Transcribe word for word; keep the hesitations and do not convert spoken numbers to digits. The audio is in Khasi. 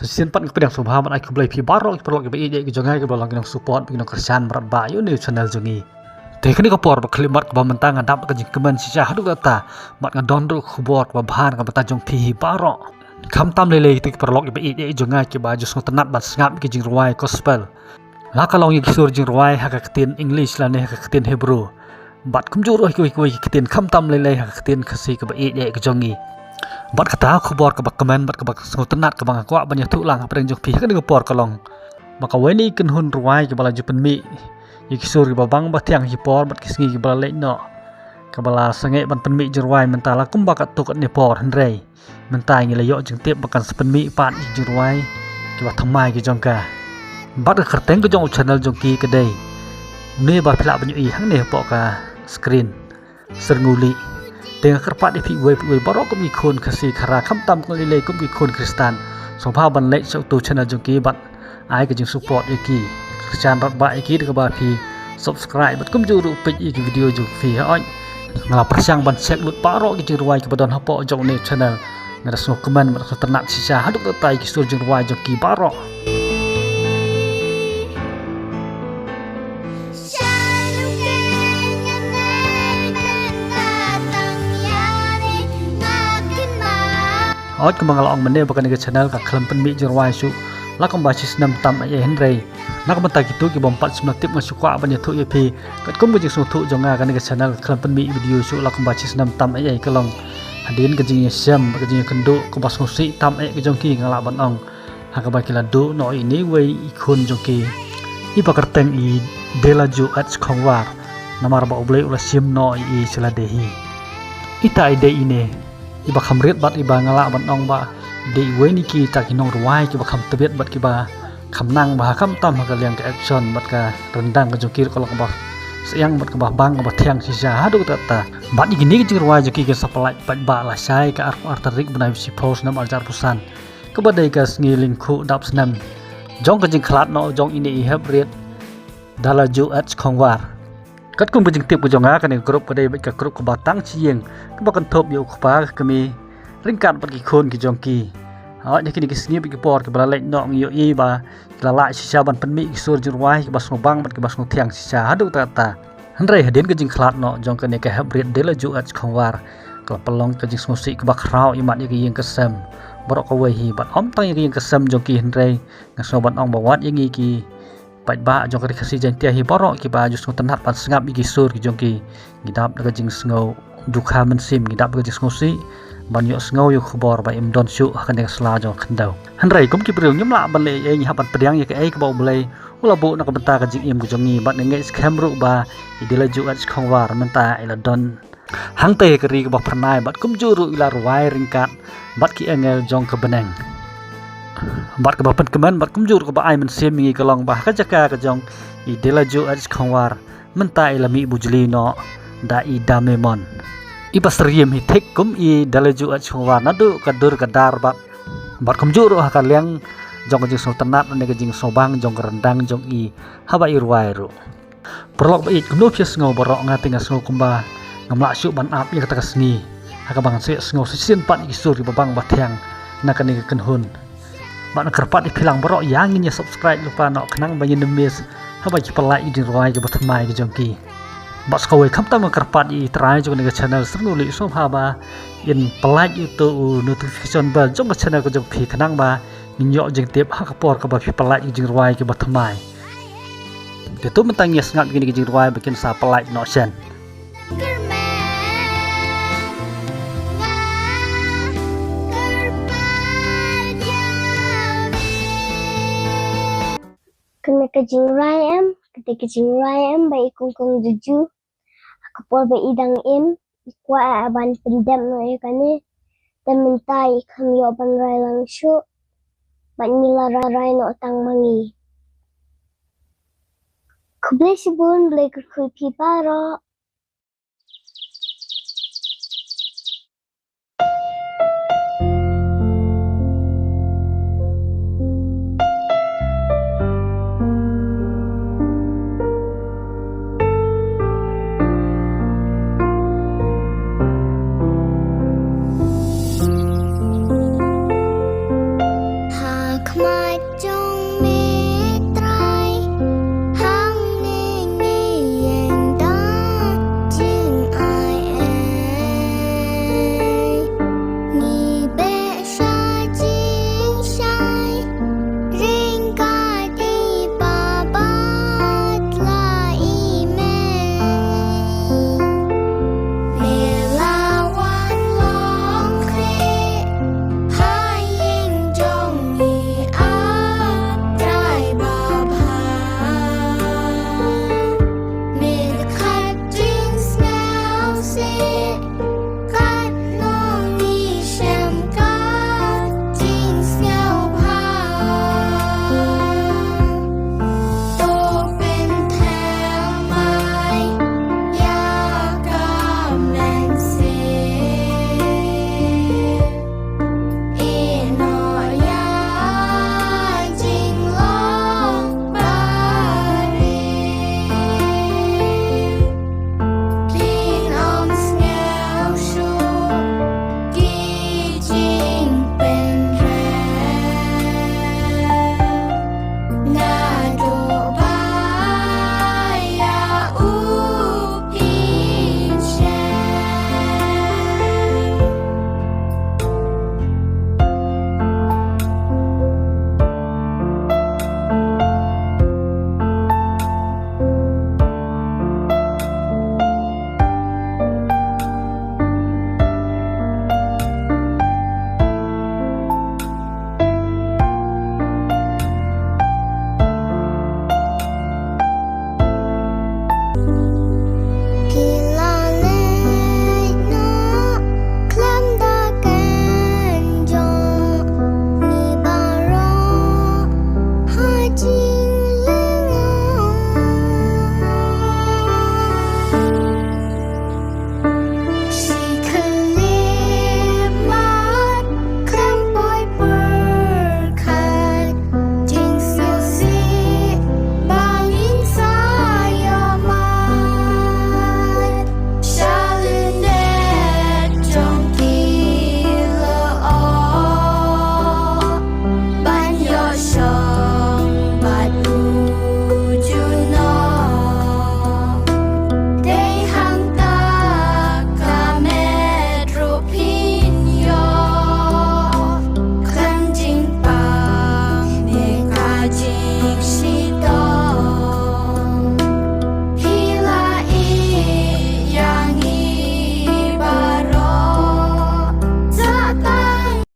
Te shisien pat nga pdiang sngewbha ban ai khublei phi baroh ki paralok kiba ïeit ïeit ki jong nga kiba long ki nong support, ki nong kyrshan mrad ba ïa une u channel jong ngi. Te kane ka por ba khyllipmat kaba mynta nga dap ka jingkmen shisha haduh katta, bad nga don ruh khubor kaba bha na ka bynta jong phi hi baroh. Khamtam lei lei kita ki paralok kiba ïeit ïeit jong nga kiba ju sngewtynnat ban sngap ïa ki jingrwai gospel. La ka long ïa ki sur jingrwai ha ka ktien English lane ha ka ktien Hebrew. Bad kumjuh ruh ha kiwei kiwei ki ktien khamtam lei lei ha ka ktien Khasi kaba ïeit ïeit ka jong ngi. Bad kata khubor kaba kmen bad kaba sngewtynnat kaba nga kwah ban ïathuh lang hapdeng jong phi ha kane ka por ka long ba kawei na ki kynhun rwai kiba la ju pynmih ïa ki sur kiba bang ba thiang ha ki por bad ki sngi kiba la leit noh, kaba la sangeh ban pynmih jingrwai mynta la kumba katto katne por, hynrei mynta ngi la ïoh jingtip ba kan sa pynmih pat ïa ki jingrwai kiba thymmai ki jong ka. Bad ka kyrteng ka jong u channel jong ki ka dei, une ba phi lah ban ïohi hangne hapoh ka screen, Syrnguli. Te nga kyrpad ïa phi uwei pa uwei baroh kum ki khun Khasi Khara khamtam kum lei lei kum ki khun Khristan, sngewbha ban like sha uto u channel jong ki bad ai ka jingsupport ïa ki, kyrshan mrad ba ïa ki da kaba phi subscribe bad kumjuh ruh peit ïa ki video jong phi. Hooid, nga la pyrshang ban check lut baroh ki jingrwai kiba don hapoh jong une u channel. Nga da sngewkmen bad sngewtynnat shisha haduh katta ïa ki sur jingrwai jong ki baroh. Hooid, kumba nga la ong mynne ba kane ka channel ka khlem pynmih jingrwai shuh la kumba shi snem tam ei ei, hynrei na ka bynta kito ki bym pat sngewtip nga shu kwah ban ïathuh ïa phi. Katkum ka jingsngewthuh jong nga, kane ka channel ka khlem pynmih video shuh la kumba shi snem tam ei ei, ka long hadien ka jingïashem bad ka jingïakynduh kaba sngewsih tam eh ka jong ki, nga lah ban ong, ha kaba ki la duh noh ïa ine iwei i khun jong ki, iba kyrteng i Delaju H Khongwar. Namar ba U Blei u la shim noh ïa i sha lade hi. Ita i dei ine iba kham rit bad iba nga lah ban ong ba i dei iwei na kita ki nongrwai kiba kham tbit bad kiba kham nang bha khamtam ha ka liang ka action bad ka ryndang ka jong ki ruh ka long kaba syiang bad kaba bang kaba thiang shisha haduh katta. Bad ïa kine ki jingrwai jong ki kin sa pynlait paidbah lashai ka arphew ar tarik bnai shiphew snem arhajar arphew san, kaba dei ka sngi lyngkhuh dap snem jong ka jingkhlad noh jong ine i hep rit Delaju H Khongwar. Katkum ka jingtip ka jong nga, kane ka group ka dei beit ka group kaba tang shi ïing, kaba kynthup ïa u kpa, ka kmie ryngkat bad ki khun ki jong ki. Hooid, ha kine ki sngi bad ki por kiba la leit noh ngi ïohi ba ki la lah shisha ban pynmih ki sur jingrwai kiba sngewbang bad kiba sngewthiang shisha haduh katta. Hynrei hadien ka jingkhlad noh jong kane ka hep rit Delaju H Khongwar, ka la pynlong ka jingsngewsih kaba khraw imat ïa ka ïing ka sem baroh kawei hi, bad ym tang ïa ka ïing ka sem jong ki, hynrei nga sngew ban ong ba wat ïa ngi ki paidbah jong ka Ri Khasi Jaiñtia hi baroh kiba ju sngewtynnat ban sngap ïa ki sur ki jong ki, ngi dap da ka jingsngew dukha mynsiem, ngi dap da ka jingsngewsih ban ïohsngew ïa u khubor ba im don shuh ha kane ka sla jong ka khyndew. Hynrei kum ki briew ngim lah ban leh ei ei, ngi hap ban pdiang ïa kaei kaba U Blei u la buh na ka bynta ka jingim ka jong ngi, bad nga ngeit skhem ruh ba i Delaju H Khongwar mynta i la don hangtei ha ka ri kaba phyrnai bad kumjuh ruh i la rwai ryngkat bad ki angel jong ka bneng. Bad kaba pynkmen bad kumjuh ruh kaba ai mynsiem ïa ngi ka long ba ha ka jaka ka jong i Delaju H Khongwar mynta i la mih bujli noh da i Damemon, iba syriem hi thik kum i Delaju H Khongwar naduh ka dur ka dar bad, bad kumjuh ruh ha ka liang jong ka jingsngewtynnat ne ka jingsngewbang jong ka ryndang jong i haba i rwai ruh. Paralok ba ïeit, kumno phi sngew baroh? Nga te nga sngew kumba ngam lah shuh ban ap ïa kata ka sngi ha kaba ngan sa ïohsngew shisien pat ïa ki sur kiba bang ba thiang na kane ka kynhun. Bad nga kyrpad ïa phi lang baroh, ïa ngin ïa subscribe lypa noh khnang ba ngin ym miss haba ki pynlait ki jingrwai kiba thymmai ki jong ki. Bad sa kawei khamtam nga kyrpad ïa i trai jong kane ka channel Syrnguli, sngewbha ba in pynlait ïa uto u notification bell jong ka channel ka jong phi khnang ba ngin ïoh jingtip ha ka por kaba phi pynlait ki jingrwai kiba thymmai. Te to mynta ngin ïa sngap ïa kine ki jingrwai ba kin sa pynlait noh shen. Kane ka jingrwai em, kane ka jingrwai em ba i kongkong juju. Ha ka por ba i dang im, i kwah ban pyndep noh ïa kane. Te mynta i khlem ïoh ban rwai lang shuh. Bad ngi la rwai noh tang ma ngi. Khublei shibun, Blei kyrkhu ïa phi baroh.